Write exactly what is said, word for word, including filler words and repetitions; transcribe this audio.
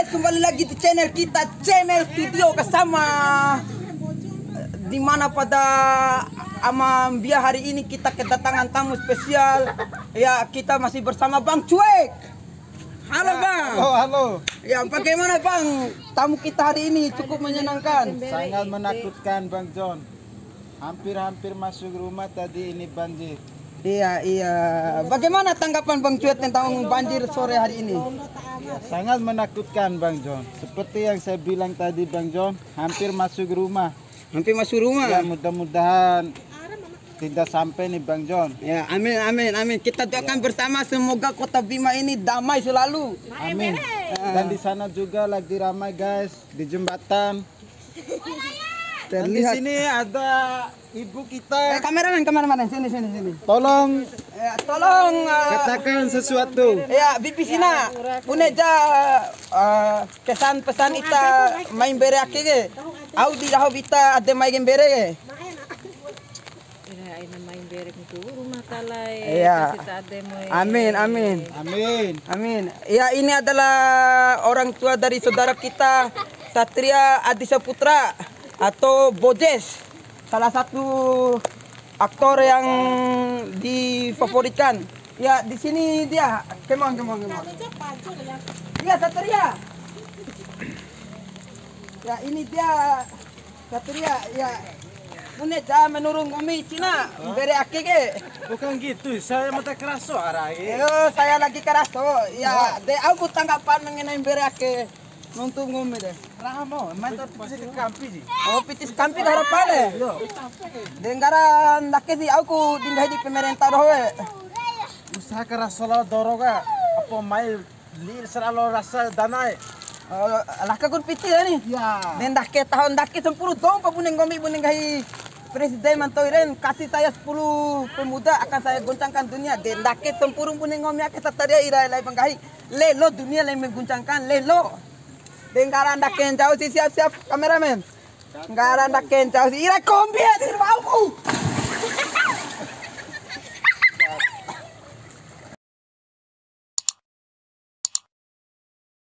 Kembali lagi di channel kita, channel Studio Kasama. Di mana pada ama mbia hari ini kita kedatangan tamu spesial. Ya, kita masih bersama Bang Cuek. Halo, Bang. Halo, halo. Ya, bagaimana, Bang? Tamu kita hari ini cukup menyenangkan. Sangat menakutkan, Bang John. Hampir-hampir masuk rumah tadi ini banjir. Iya, iya. Bagaimana tanggapan Bang Cuek tentang banjir sore hari ini? Ya, sangat menakutkan, Bang John. Seperti yang saya bilang tadi, Bang John, hampir masuk rumah. Hampir masuk rumah. Ya, mudah-mudahan tidak sampai nih, Bang John. Ya, amin, amin, amin. Kita doakan bersama semoga Kota Bima ini damai selalu. Amin. Dan di sana juga lagi ramai, guys, di jembatan. Dan di sini ada ibu kita. Eh, kameramen, kameramen, sini, sini, sini. Tolong, ya, tolong, eh, katakan sesuatu. Ya, bibi sina. Bune ja, eh, kesan pesan ita mai mbere ake ke. Au di raho ita ade mai ke mbere ke. Ira aina mai mbere ku rumah kala e, iya. Kasi ta ade mu e. Amin, amin. Amin. Amin. Ya, ini adalah orang tua dari saudara kita, Satria Adi Saputra atau Bojes, salah satu aktor yang difavoritkan. Ya, di sini dia. Come on, come on, come on. Iya, Satria. Ya, ini dia. Satria, ya. Bune ja menurut nggomi cina, mbere ake ke. Bukan gitu, saya mata keras suara e. Yo, saya lagi keras tuh. Ya, de, au ku tanggapan mengenai mbere ake. Nuntu nggomi de. Ramo, mantap piti kampi ji. Oh, piti kampi harapan e. Yo. De nggara ndake si au ku di nggahi di pemerintah doho e. Usaha keras solo doro ka. Apa mai Li sera lo rasa dana e. Eh, laka kun piti ni. Ya. De ndake taho ndake sampuru dou pa bune nggomi bune nggahi presiden ma ntoi re, kasih saya sepuluh pemuda akan saya goncangkan dunia. De ndake sampuru bune nggomi ake Satria ira lai ba nggahi. Lelo dunia lai mengguncangkan, lelo. De nggara ndake ncau si, siap-siap kameramen. Nggara ndake ncau si ira kombi hadir bauku.